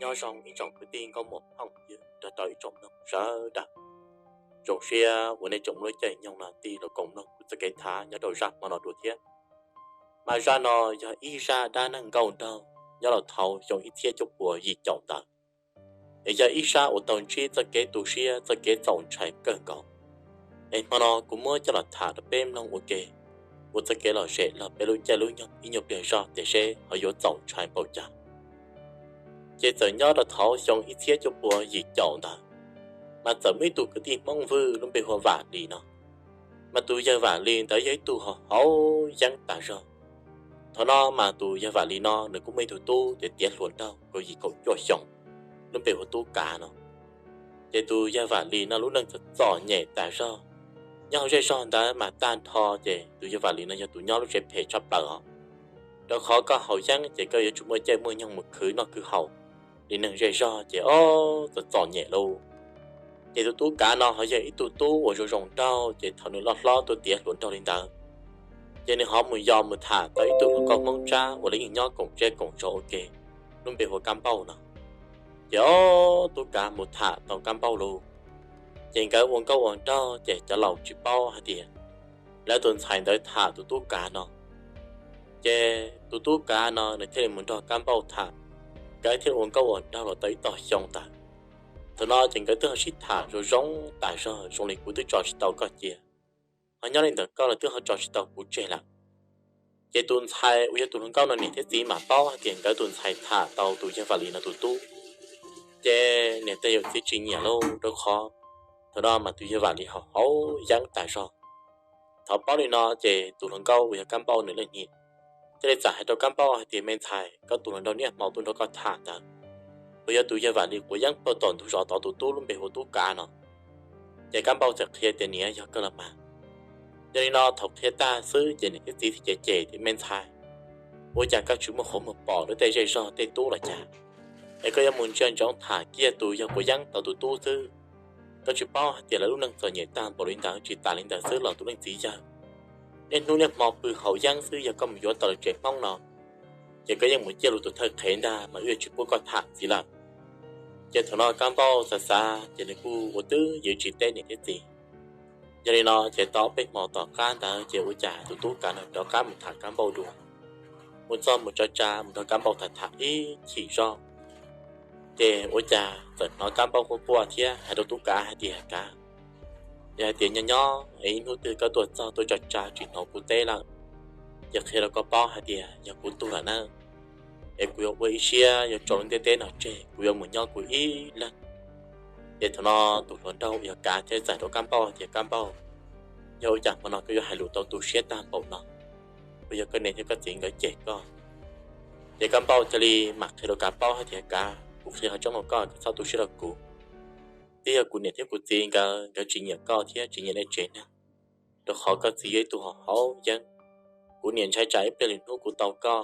Nyob zoo ib tsoom kwv tij nkauj muam phooj ywg nrog rau ib tsoom mloog sawv daws. Zoo siab uas nej tsoom mloog caij nyoog no tig los koom mloog kuv txoj kev tham nyob rau zaj hmo no dua thiab. Mas zaj no yog ib zaj dab neeg nkauj nraug nyob los thaum xyoo ib txhiab cuaj puas yim caum ntawd, es yog ib zaj uas tau ntsib txoj kev tu siab txoj kev txaus ntshai kawg nkaus. Es hmo no kuv muab coj los tham rau peb mloog ua ke, ua txoj kev lom zem los peb lub caij lub nyoog ib nyuag pliag zog tias seb ho yuav txaus ntshai npaum cas. Ces txawm nyob rau thaum xyoo ib txhiab cuaj puas yim caum ntawd, mas txawm muaj ib tug kwv tij Hmoob Vwj lub npe hu ua Vam Lis no. Mas tus yawg Vam Lis ntawd yog ib tug haus yeeb tas zog. Thaum no mas tus yawg Vam Lis no nws kuj muaj ib tug tub tiav tiav hluas nraug kaum yim kaum cuaj xyoos, lub npe hu ua Tub Kav no. Ces tus yawg Vam Lis no lub neej txom txom nyem tas zog. Nyob hauv zej zog ntawd mas tag nrho ces tus yawg Vam Lis no yog tus nyob lub tsev phem tshaj plaws os. Rau qhov koj haus yeeb ces koj yuav tsum muaj caij muaj nyoog mus khwv noj khwv haus, li neeg zej zog ces ob txom txom nyem lauj. Ces tus Tub Kav no ho yog ib tug tub uas zoo zoo nraug, ces thaum nws loj hlob tuaj tiav hluas nraug li ntawd, ces nws ho mus yos mus tham tau ib tug hluas nkauj Hmoob Tsab uas lawv yeej nyob koom zej koom zos ua ke, lub npe hu ua Kab Npauj no. Ces ob Tub Kav mus tham tau Kab Npauj lauj, ces nkawd ua nkauj ua nraug ces cov laus tsis paub hais tias lawv tus ntxhais ntawd tham tus Tub Kav no. Ces tus Tub Kav no nws thiaj li mus nrog Kab Npauj tham, nkawd thiaj ua nkauj ua nraug los tau ib tog xyoo ntawd. Thaum no ces nkawd twb ho sib tham zoo zoo tas zog zoo li kuv twb tso tsis tau koj cia, ho nyob li ntawm koj los twb ho tso tsis tau kuv tseg lawm. Ces tus ntxhais uas yog tus hluas nkauj no niam thiab txiv mam paub hais tias nkawd tus ntxhais tham tau tus yawg Vam Lis no tus tub, ces niam tais yawm txiv tsis nyiam lauj, rau qhov thaum no mas tus yawg Vam Lis haus haus yeeb tas zog. Thaum paub li no ces tus hluas nkauj uas yog Kab Npauj nws leej niam thiaj li txawm hais rau Kab Npauj hais tias, me ntxhais, koj tus hluas nraug niaj hmo tuaj nrog koj tham ntawd puas yog tus yawg Vam Lis quav yeeb puag tom ntug zos tod tus tub lub npe hu ua Tub Kav no? Ces Kab Npauj txawm qhia tias, niam, yog kawg los mas. Yog li no thaum qhia tag xwb ces niam thiab txiv thiaj cem cem tias, me ntxhais, ua cas koj tsis muaj qhov muag pom lawv tej zej zog tej tub los cas, es koj yuav mus ntsia ntsoov tham kiag tus yawg quav yeeb tau tus tub xwb? Koj tsis paub hais tias lawv lub neej txom nyem tag npaum li ntawd, tsis tas li ntawd xwb los tus leej txiv yawg niaj hnub niaj hmo pw haus yeeb xwb, yog koj mus yuav tau lawv tsev Hmoob no, ces koj yeej mus ciaj luag tus thawj qhev ntag mas wb yuav tsis pub koj tham ntxiv lawm. Ces thaum no Kab Npauj xav xav ces nws kuj ua twb yuav tsis teb niam thiab txiv. Yog li no ces tau ob peb hmo tom qab ntawd ces ua cas tus Tub Kav no rov qab mus tham Kab Npauj dua, mus txog mus tso tsa mus nrog Kab Npauj tham tham ib chim zog, ces ua cas txawm hnov Kab Npauj quaj quaj thiab hais rau Tub Kav hais tias, Kav, yog hais tias nyob nyob es ib hnub twg koj tuaj txog tuaj tso tsa tsis hnov kuv teb lawm, ces qhia rau koj paub hais tias yog kuv tuag lawm na, es kuv yuav ua ib siab yuav tso lub ntiaj teb no tseg, kuv yuav mus nyob kuv ib leeg. Ces thaum no tus hluas nraug uas yog Kav thiaj txawm rau Kab Npauj tias, Kab Npauj, yog ua cas hmo no koj yuav hais lus tau tu siab tag npaum no? Puas yog koj niam thiab koj txiv nkawd cem koj? Ces Kab Npauj thiaj li mam qhia rau Kav paub hais tias, Kav, kuv qhia qhov tseeb rau koj, koj txhob tu siab rau kuv. Twb yog kuv niam thiab kuv txiv nkawd, nkawd tsis nyiam koj thiab tsis nyiam nej tsev neeg, rau qhov koj txiv yog ib tug haus haus yeeb. Kuv niam ntshai tsam ib pliag lwm hnub kuv tau koj,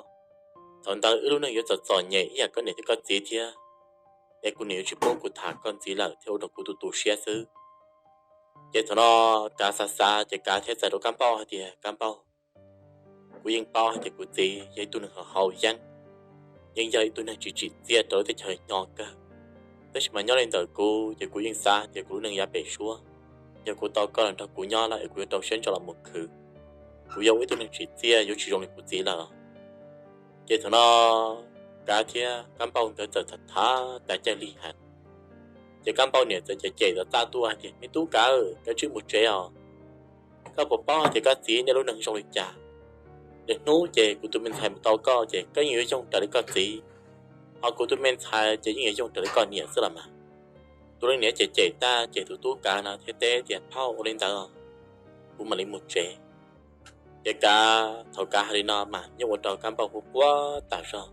thaum ntawd wb lub neej yuav txom txom nyem ib yam koj niam thiab koj txiv thiab. Es kuv niam yuav tsis pub kuv tham koj ntxiv lawm thiab ua rau kuv tu tu siab xwb. Ces thaum no Kav xav xav ces Kav thiaj txais rau Kab Npauj hais tias, Kab Npauj, kuv yeej paub hais tias kuv txiv yog ib tug neeg haus haus yeeb, yeej yog ib tug neeg tsis tsim txiaj rau lub teb chaws nyo kawg. Tab sis mas nyob li ntawm kuv ces kuv yeej xav tias kuv lub neej yav pem suab, yog kuv tau koj los nrog kuv nyob lawm es kuv yuav rau siab ntso los mus khwv. Kuv yog ua ib tug neeg tsim txiaj yuav tsis zoo li kuv txiv lawm. Ces thaum no Kav thiab Kab Npauj nkawd txawm tham tham tas caij li heev. Ces Kab Npauj niam txawm cem cem txav txaj tuaj hais tias, me tub Kav, koj tsij mus tsev os. Koj puas paub hais tias koj txiv niaj lub neej zoo li cas? Lwm hnub ces kuv tus me ntxhais mus tau koj ces koj yeej yuav yoog raws li koj txiv, ho kuv tus me ntxhais ces yeej yuav yoog raws li koj niam xwb los mas. Tus leej niam cem cem tag ces tus tub Kav no thiaj teb tias, phauj, ua li ntawd, kuv mam li mus tsev. Ces Kav, thaum Kav hais li no mas yeej ua rau Kab Npauj quaj quaj tas zog.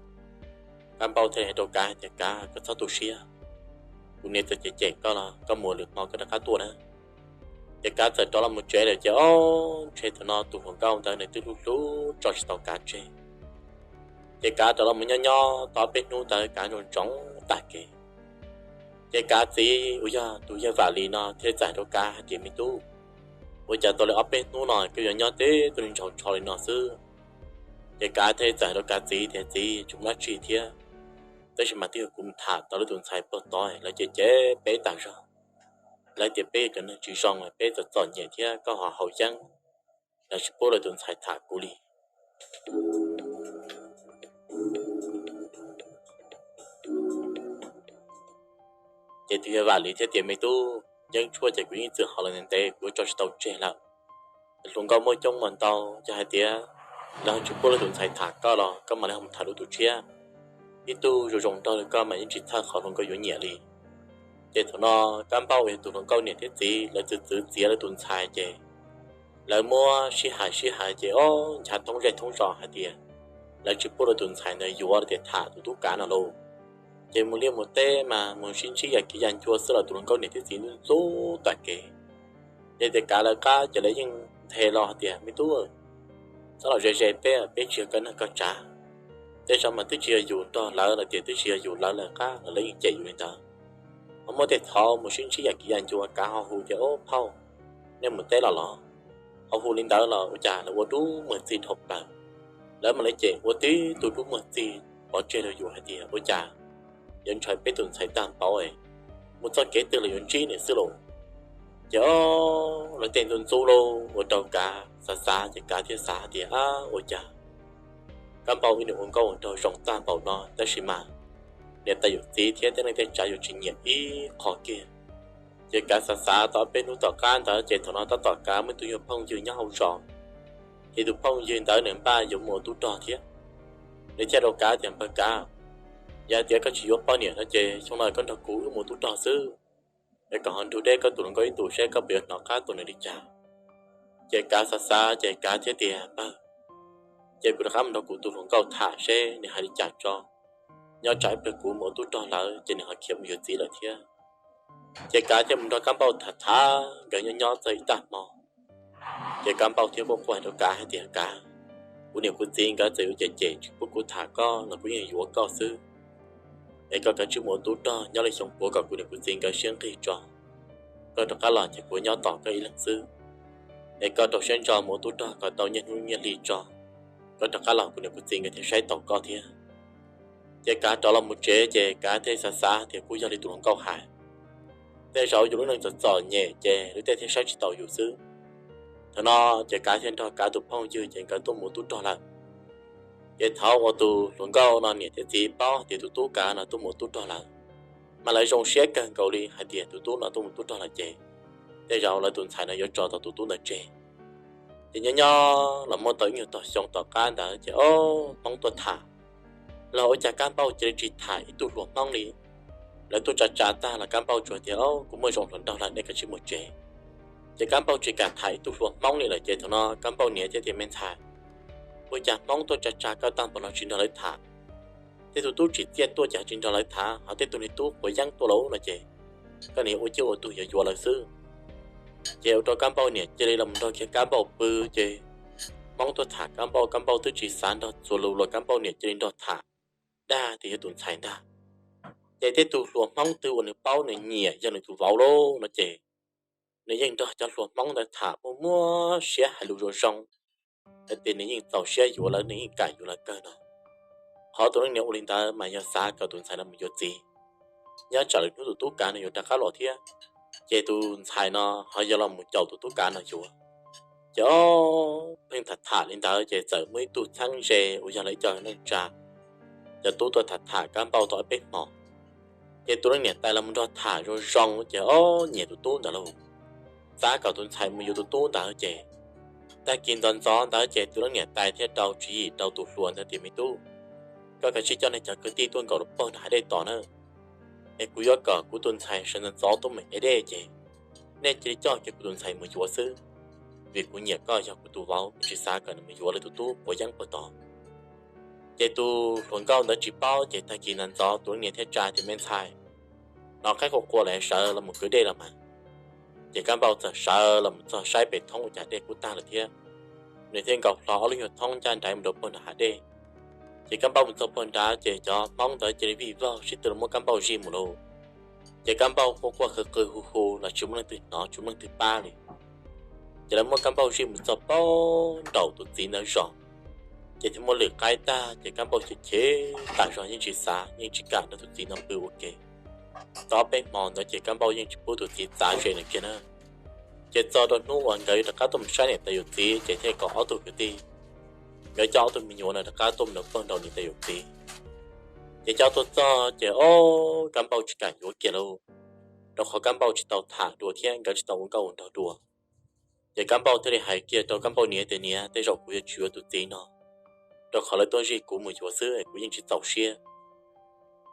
Kab Npauj thiaj li hais rau Kav tias, Kav, koj txhob tu siab, kuv niam txawm cem cem koj los koj mus, lwm hmo koj rov qab tuaj na. Ces Kav txawm rov los mus tsev lawm ces ob ntshe thaum no tus hluas nkauj ntawd nws twb hlub hlub tso tsis tau Kav tseg. Ces Kav rov los mus nyob nyob tau peb hnub ntawd Kav nco ntsoov tag kev. Ces Kav txiv uas yog tus yawg Vam Lis no thiaj li txais rau Kav hais tias, me tub, ua cas tau li ob peb hnub no koj yuav nyob tib tug neeg ntshaus ntsho li no xwb? Ces Kav thiaj li txais rau Kav txiv tias, txiv, tsis muaj dab tsi thiab, tab sis mas twb yog kuv mus tham tau lawv tus ntxhais puag tod, lawv cem cem peb tas zog. Lawv tias peb yog cov neeg tsis zoo, peb txom txom nyem thiab koj ho haus yeeb, lawv tsis pub lawv tus ntxhais tham kuv li. Ces tus yawg Vam Lis thiaj tias, me tub, yeeb tshuaj ces kuv yeej txwm haus los ntev ntev, kuv tso tsis tau tseg lawm. Hluas nkauj muaj coob muaj ntau, yog hais tias lawv tsis pub lawv tus ntxhais tham koj los koj mam li ho mus tham lwm tus tshiab. Ib tug zoo zoo nrog li koj mas yeej tsis txhawj qhov hluas nkauj yuav nyiam li. Ces thaum no Kab Npauj yog tus hluas nkauj niam thiab txiv lawv txwv txwv txiav lawv tus ntxhais ces lawv muab sib hais sib hais ces ob nchav thoob zej thoob zos hais tias lawv tsis pub lawv tus ntxhais ntawd yuav los tias tham tus tub Kav no lauj. Ces mus liaj mus teb mas mus sib ntsib yam kiv yam ncua xwb los tus hluas nkauj niam thiab txiv ntxub ntxub tom kev. Ces tias Kav lawv qab ces lawv yeej nthe los hais tias, me tub, txhob los ze ze peb, peb tsis yog koj neeg koj tsav. Tej zaum mas twb tsis yog yus nrog lawv los tias twb tsis yog yus lawv lawv qab los lawv yeej cem yus li ntawd. Ho muaj tej thaum mus sib ntsib yam kiv yam ncua Kav ho hu tias, ob phauj, nej mus teb los los? Ho hu li ntawd los ua cas lawv ua dub muag txig dhau plaws. Lawv mam li cem ua tib tug dub muag txig pov tseg rau yus hais tias ua cas yuav ntshaw peb tus ntxhais tag npaum, mus txoj kev twg los yuav ntsib nws xwb lauj. Ces ob lawv tej ntxub ntxub lauj ua rau Kav xav xav ces Kav thiaj xav hais tias, ab, ua cas Kab Npauj ib nws ua nkauj ua nraug zoo tag npaum no tab sis mas niam tais yawm txiv thiab tej neej tej tsav yuav tsis nyiam ib qho kiag. Ces Kav xav xav tau ob peb hnub tom qab ntawd ces thaum no tab tom Kav muaj ib tug nyuag phooj ywg nyob hauv zos. Ces tus phooj ywg ntawd nws npaj yuav mus ua tub rog thiab. Nws thiaj rau Kav tias, npawg Kav, yog tias koj tsis yuav poj niam no ces xyoo no koj nrog kuv wb mus ua tub rog xwb, es kom ho nrug deb koj tus hluas nkauj ib tug seb koj puas yuav hnov qab tua nws li cas. Ces Kav xav xav ces Kav thiaj tias, npawg, ces kuv rov qab mus nrog kuv tus hluas nkauj tham seb nws hais li cas tso. Nyob tsam ib pliag kuv mus ua tub rog lawm ces nws ho khiav mus yuav txiv lawm thiab. Ces Kav thiaj mus nrog Kab Npauj tham tham, nkawd nyob nyob txog ib tag hmo, ces Kab Npauj thiaj quaj quaj hais rau Kav hais tias, Kav, kuv niam kuv txiv nkawd txawm yuav cem cem tsis pub kuv tham koj los kuv yeej yuav koj xwb. Es koj kav tsij mus ua tub rog nyob li xyoo puav kom kuv niam kuv txiv nkawd siab nqig tso, koj rov qab los ces kuv nyob tos koj ib leeg xwb. Es koj rau siab ntso mus ua tub rog kom tau nyiaj hnub nyiaj hli tso, koj rov qab los kuv niam kuv txiv nkawd thiaj saib taus koj thiab. Ces Kav rov los mus tsev ces Kav thiaj xav xav tias kuj yog li tus hluas nkauj hais, tej zaum yus lub neej txom txom nyem ces lub tej thiaj saib tsis taus yus xwb. Thaum no ces Kav thiaj nrog Kav tus phooj ywg ces nkawd tuaj mus ua tub rog lawm. Ces thaum uas tus hluas nkauj no niam thiab txiv paub tias tus tub Kav no tuaj mus ua tub rog lawm, mas lawv zoo siab kawg nkaus li hais tias tus tub no tuaj mus ua tub rog lawm ces tej zaum lawv tus ntxhais no yuav tso tau tus tub ntawd tseg. Ces nyob nyob los muaj tau ib nyuag tog xyoo tom qab ntawd ces ob Hmoob tuaj tham, los ua cas Kab Npauj cia li tsis tham ib tug hluas Hmoob li. Lawv tuaj tsa tsa tag los Kab Npauj tsuas tias, kuv muaj zoo hluas nraug lawm, nej kav tsij mus tsev. Ces Kab Npauj tsis kam tham ib tug hluas Hmoob li lawm ces thaum no Kab Npauj niam thiaj tias, me ntxhais, ua cas Hmoob tuaj tsa tsa koj tag npaum no tsis nrog lawv tham? Tej tug tub tsim txiaj tuaj ces tsis nrog lawv tham, ho tej tug niag tub quav yeeb tuaj lauj no ces koj niam ua ciaj ua tug yuav yuav lawv xwb. Ces ua rau Kab Npauj niam cia li los nrog kiag Kab Npauj pw, ces Hmoob tuaj tham Kab Npauj, Kab Npauj twb tsis xav nrog txuas lus los Kab Npauj niam cia li nrog tham, dag tias yog tus ntxhais ntag. Ces tej tug hluas Hmoob twg uas nws paub nws nyiam yog nws tus vauv lauj no ces nws yeej nrog cov hluas Hmoob ntawd tham muaj muaj siab hais lus zoo zoo, hais tias nws yeej txaus siab yuav lawv, nws yeej kam yuav lawv kawg no. Qhov tus leej niam ua li ntawd mas yog xav kom tus ntxhais no mus yuav txiv, nyob tsam lwm hnub tus tub Kav no yuav rov qab los thiab, ces tus ntxhais no ho yog los mus caum tus tub Kav no yuav. Ces ob pheej tham tham li ntawd ces txawm muaj ib tug txheeb ze uas yog lawv ib co neej tsa, cov tub tuaj tham tham Kab Npauj tau ob peb hmo. Ces tus leej niam tais los mus nrog tham zoo zoo ces ob nyiam tus tub ntawd lauj, xav kom tus ntxhais mus yuav tus tub ntawd ces tag kis ntxov ntxov ntawd ces tus leej niam tais thiaj rau tswv yim rau tus hluas ntawd tias, me tub, koj kav tsij coj nej cov kwv tij tuaj nkaum rau pem nram hav dej tos na, es kuv yuav kom kuv tus ntxhais sawv ntxov ntxov tuaj mus ev dej ces nej cia li coj kiag kuv tus ntxhais mus yuav xwb, vim kuv nyiam koj yog kuv tus vauv, kuv tsis xav kom nws mus yuav lwm tus tub quav yeeb puag tod. Ces tus hluas nkauj ntawd tsis paub ces tag kis ntxov ntxov tus leej niam thiaj tsa tias, me ntxhais, hnov qaib qua qua lawm, sawv los mus kwv dej los mas. Ces Kab Npauj txawm sawv los mus txog saib pem thoob ua cas dej kuj tag lawm thiab. Nws thiaj nkaus hlo ob lub nyuag thoob ncaj nraim mus rau puag nram hav dej. Ces Kab Npauj mus txog puag nrad ces cov Hmoob ntawd cia li vij vog sib tw los muab Kab Npauj zij mus lauj. Ces Kab Npauj quaj quaj qw qw hu hu los tsis muaj leej twg hnov tsis muaj leej twg pab li. Ces lawv muab Kab Npauj zij mus txog puag nraum tus txiv ntawd zos. Ces thiaj muab lwm qaib tag ces Kab Npauj chim chim tas zog, yeej tsis xav yeej tsis kam nrog tus txiv no pw ua ke. Tau ob peb hmo ntawd ces Kab Npauj yeej tsis pub tus txiv txav ze nws kiag na. Ces txog rau hnub uas nkawd yuav rov qab tuaj mus saib niam tais yawm txiv ces thiaj kom ob tug kwv tij, nkawd coj ob tug me nyuam no rov qab tuaj mus nrog pog nraum niam tais yawm txiv. Ces coj tuaj txog ces o, Kab Npauj tsis kam yuav kiag lauj, rau qhov Kab Npauj tsis tau tham dua thiab nkawd tsis tau ua nkauj ua nraug dua. Ces Kab Npauj thiaj li hais kiag rau Kab Npauj niam tias, Niam, tej zaum kuv yuav tsis yuav tus txiv no, rau qhov lawv tuaj zij kuv mus yuav xwb es kuv yeej tsis txaus siab.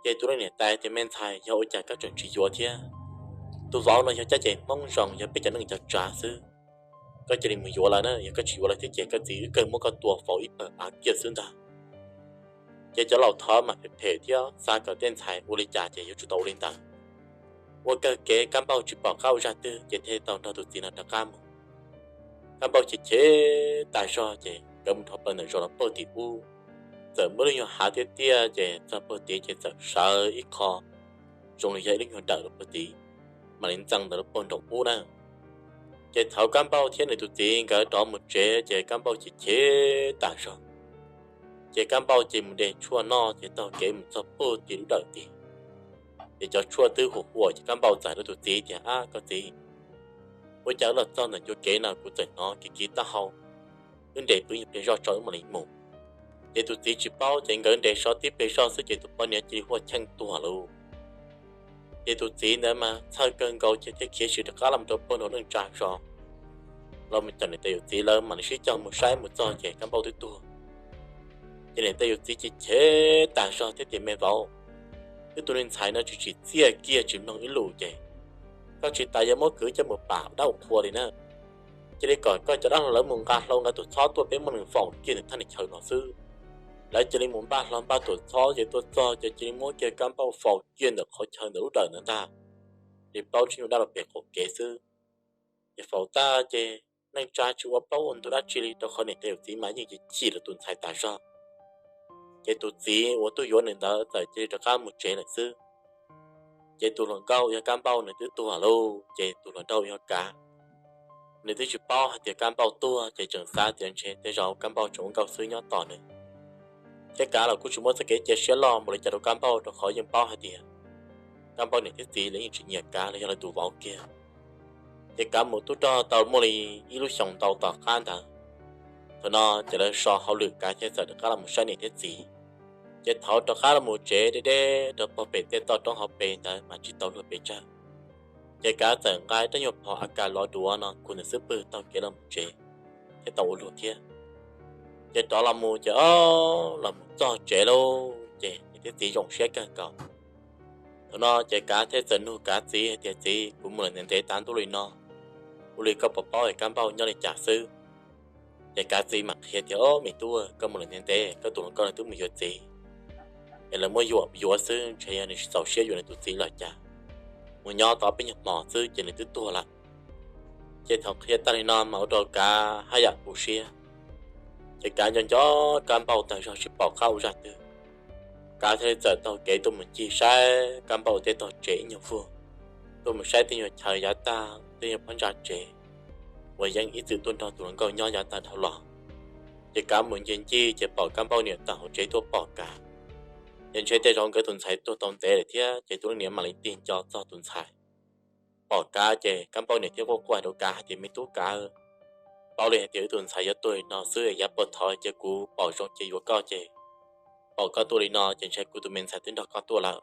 Ces tus leej niam tais tias, Me ntxhais, yog ua cas koj tseem tsis yuav thiab? Tus vauv no yog caj ces Hmoob zoo, yog peb cov neej cov tsav xwb. Koj cia li mus yuav lawv na, yog koj tsis yuav lawv thiab ces koj txiv wb kawg muab koj tua faus ib pawg av kiag xwb ntag. Ces cov laus thov mas phem phem thiab xav kom tej ntxhais ua li cas ces yuav tsum tau ua li ntawd. Ua kawg kev Kab Npauj tsis pom qab ua zaj twg ces thiaj tau nrog tus txiv no rov qab mus. Kab Npauj chim chim tas zog ces nkawd mus dhau plaws ntawm zos los pog tim ub, txawm muaj lub nyuag hav tiaj tiaj ces txog pog tid ces txawm sawv ib qho zoo li yog ib lub nyuag dawm rau pog tid, mam li ntxees ntawm lub pog nraum ub na. Ces thaum Kab Npauj thiab nws tus txiv nkawd rov mus tsev ces Kab Npauj chim chim tas zog. Ces Kab Npauj ces mus de tshuaj noj ces taug kev mus txog pog tid lub dawm tid. Ces cov tshuaj twb huam huam ces Kab Npauj txawm rau tus txiv tias, Ab koj txiv, ua cas wb los txog ntawm ncua kev no kuv txawm hnov kiv kiv taub hau, wb nres pw ib nyuag pliag zoj tso wb mam li mus. Ces tus txiv tsis paub ces nkawd nres so tib pliag zoj xwb ces tus poj niam cia li huaj cheej tuag lauj. Ces tus txiv ntawd mas txhawj kawg nkaus ces thiaj khiav sim rov qab los rau pog nraum neej tsa zos, los mus cov niam tais yawm txiv lawv mam li sib cog mus saib mus txog ces Kab Npauj twb tuag. Ces niam tais yawm txiv chim chim tas zog thiab tias, Me vauv, wb tus me ntxhais no tsis tsim txiaj kiag tsis mloog ib lus ces koj tsis tas yuav muab kwv coj mus pam dab ua qhua li na. Cia li kom koj cov dab laug lawv mus nqa hlau nqa tus txhob tuaj peb muab nws faus kiag ntawm thaj niag chaw no xwb. Lawv cia li mus npaj hlau npaj tus txhob ces tuaj txog ces cia li muab kiag Kab Npauj faus kiag ntawm qhov chaw ntawm lub dawm ntawd ntag, li plaub tsib nyuag dab los pem qaum kev xwb. Ces faus tag ces neej tsa tsis ua plaub ua ntug dab tsi li rau qhov niam tais yawm txiv mas yeej chim chim rau tus ntxhais tas zog. Ces tus txiv uas tuaj yuav nws ntawd txawm cia li rov qab mus tsev lawm xwb. Ces tus hluas nkauj yog Kab Npauj nws twb tuag lauj, ces tus hluas nraug yog Kav, nws twb tsis paub hais tias Kab Npauj tuag ces tseem xav tias ntshe tej zaum Kab Npauj tseem ua nkauj xwb nyob tos nws. Thiab Kav los kuj tsis muaj txoj kev cia siab loj npaum li cas rau Kab Npauj rau qhov yeej paub hais tias Kab Npauj niam thiab txiv los yeej tsis nyiam Kav los yog lawv tus vauv kiag. Ces Kav mus tub rog tau muaj li ib lub xyoos ntau tom qab ntawd, thaum no ces lawv so hauj lwm Kav thiaj txawm rov qab los mus saib niam thiab txiv. Ces thaum rov qab los mus tsev deb deb rau pog pem tej toj roob hauv pes ntawd mas tsis tau luag pes tsawg. Ces Kav txawm nqa rab nyuag phom A Kas los duav no khuv ntawm xub pwg taug kev los mus tsev thiab tau ua luag thiab. Ces rov los mus ces o, los mus txog tsev lauj ces niam thiab txiv zoo siab kawg nkaus. Thaum no ces Kav thiaj txawm nug Kav txiv hais tias, Txiv, kuv mus lawm ntev ntev tas ntuj li no, ua li koj puas paub es Kab Npauj nyob li cas xwb? Ces Kav txiv mam qhia tias, O me tub, koj mus lawm ntev ntev koj tus hluas nkauj nws twb mus yuav txiv, es lawv muab yuam yuav xwb, ntshe yog nws tsis txaus siab yuav nws tus txiv los cas, mus nyob tau peb nyuag hmo xwb ces nws twb tuag lawm. Ces thaum qhia tag li no mas ua rau Kav haj yam tu siab. Ces Kav nco nco Kab Npauj tag zog tsis pom qab ua zaj twg. Kav thiaj li txawm taug kev tuaj mus ncig saib Kab Npauj tej tog tsev ib nyuag vuag, tuaj mus saib tej nyuag chaw yav tag tej nyuag phab ntsa tsev uas yeej ib txwm tuaj nrog tus hluas nkauj nyob yav tag dhau los. Ces Kav mus ncig ncig ces pom Kab Npauj niam tawm hauv tsev tuaj pom Kav. Ces ntshe tej zaum nkawd tus ntxhais tuag tau ntev lawm thiab ces tus leej niam mam li tig nco txog tus ntxhais. Pom Kav ces Kab Npauj niam thiaj quaj quaj rau Kav hais tias, Me tub Kav, paub li hais tias wb tus ntxhais yuav tuag li no xwb es yav puag thaum cia kuv pom zoo cia yuav koj ces pom koj tuaj li no ces ntshe kuv tus me ntxhais twb nrog koj tuaj lawm.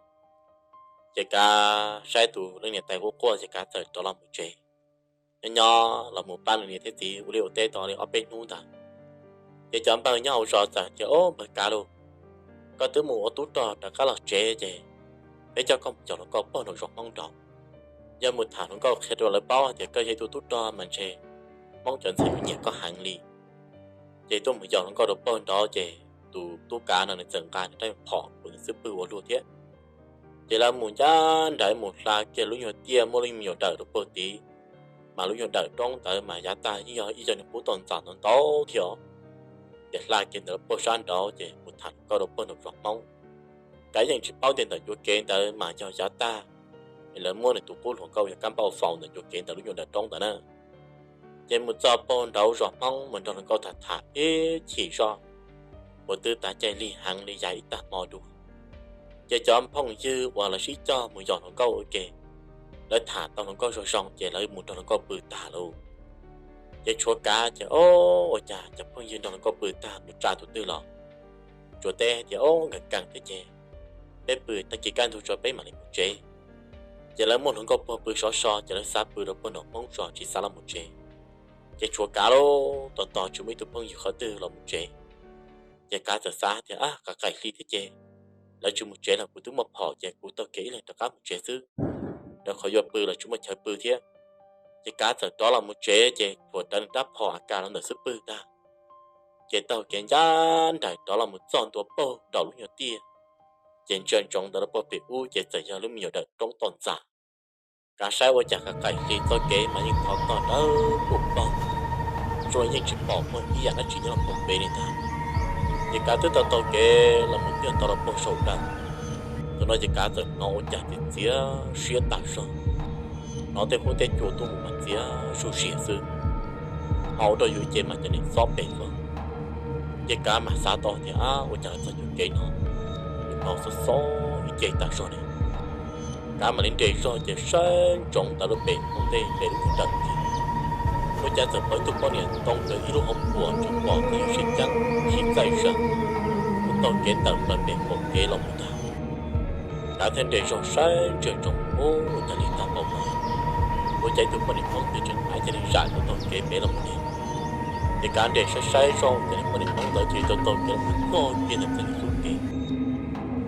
Ces Kav saib tus leej niam tais quaj quaj ces Kav txawm rov los mus tsev. Nyob nyob los mus pab nws niam thiab txiv ua liaj ua teb tau li ob peb hnub ntawd, ces cov npawg nyob hauv zos txawm tias, O npawg Kav lauj, koj twb mus ua tub rog rov qab los tsev ces peb coj koj mus yaum hluas nkauj pog nraum zos Hmoob nraud. Yog mus tham hluas nkauj qhia rau lawv paub hais tias koj yog ib tug tub rog mas ntshe Hmoob cov ntxhais yuav nyiam koj heev li. Ces tuaj mus yaum hluas nkauj rau pog nraud ces tus tub Kav no nws txawm nqa nws rab phom khuv ntawm xub pwg ua luag thiab. Ces lawv mus ncaj nraim mus hla kiag lub nyuag tiaj muaj lub me nyuam dawm rau pag tid, mas lub nyuag dawm roob ntawd mas yav tag yeej yog ib co niag qub toj ntxas ntau ntau thiab os. Ces hla kiag ntawd lawv pag sab nraud ces mus tham hluas nkauj rau pag nraum zos Hmoob. Kav yeej tsis paub tias ntawm ncua kev ntawd mas yog yav tag es lawv muab nws tus qub hluas nkauj yog Kab Npauj faus ntawm ncua kev ntawm lub nyuag dawm roob ntawd na. Ces mus txog pag nraud zos Hmoob mus nrog hluas nkauj tham tham ib chim zoj, uas twb tav caij lig heev li yav ib tag hmo dua. Ces cov phooj ywg uas lawv sib coj mus yos hluas nkauj ua ke, lawv tham tau hluas nkauj zoo zoo ces lawv mus nrog hluas nkauj pw tag lawm. Ces tshuav Kav ces, Ob, ua cas cov phooj ywg nrog hluas nkauj pw tag mus tsa tus twg los? Tsuas teb tias, Ob, nkees nkees thiab ces peb pw tag kis kaj ntug tso peb mam li mus tsev. Ces lawv muab hluas nkauj puag pw sov so ces lawv xav pw rau puag nram hmoob tso tsis xav los mus tsev. Ces tshuav Kav lub tos tos tsis muaj ib tug phooj ywg qhov twg los mus tsev. Ces Kav txawm xav tias, Ab, qaim hli thiab ces lawv tsis mus tsev los kuv twb muaj phom ces kuv taug kev ib leeg rov qab mus tsev xwb, rau qhov yuav pw los tsis muaj chaw pw thiab. Ces Kav txawm rov los mus tsev ces tsuas rawv nws rab phom a kas los ntawm xub pwg ntag. Ces taug kev ncaj nraim rov los mus txog ntua puag nraum lub nyuag tiaj, ces ntsia ntsoov ntawm lub puag pem ub ces txawm yog lub me nyuam dawm roob toj ntxas. Kav saib ua cas qaim hli txoj kev mas yeej thov tog dawb paug, zoo yeej tsis pom muaj ib yam dab tsi nyob los puag pem li ntag. Ces Kav twb taug taug kev los mus twb tau los puag saum dawm. Thaum no ces Kav txawm hnov ua cas txias txias siab tas zog, hnov tej huab tej cua tuaj mus mas txias zuj zus xwb, ho ua rau yus ib ce mas cov niag xob pes xwb. Ces Kav mas xav tau tias, Ab, ua cas los txog nyuag kev no, nws hnov xob xob ib ce tas zog ne. Kav mam li nres zog ces saib ntsoov ntawm lub pem hauv ntej pem lub nyuag dawm tiag, ua cas txawm pom ib tug poj niam ntoo ntawm ib lub hauv paus tseem pom txog yog siab ceeb khib txaij zam mus taug kev tawm plaws pem qaum kev los mus ntag. Kav thiaj nres zog saib ntsia ntsoov, Ub, ua cas li tag npaum no, ua cas ib tug poj niam hmoob twg tseem hais cia li zam taug taug kev pem los mus ne? Ces Kav nres saib saib zoj ces poj niam hmoob ntawd cia li taug taug kev los mus txog kiag ntawm txoj niag xub kev,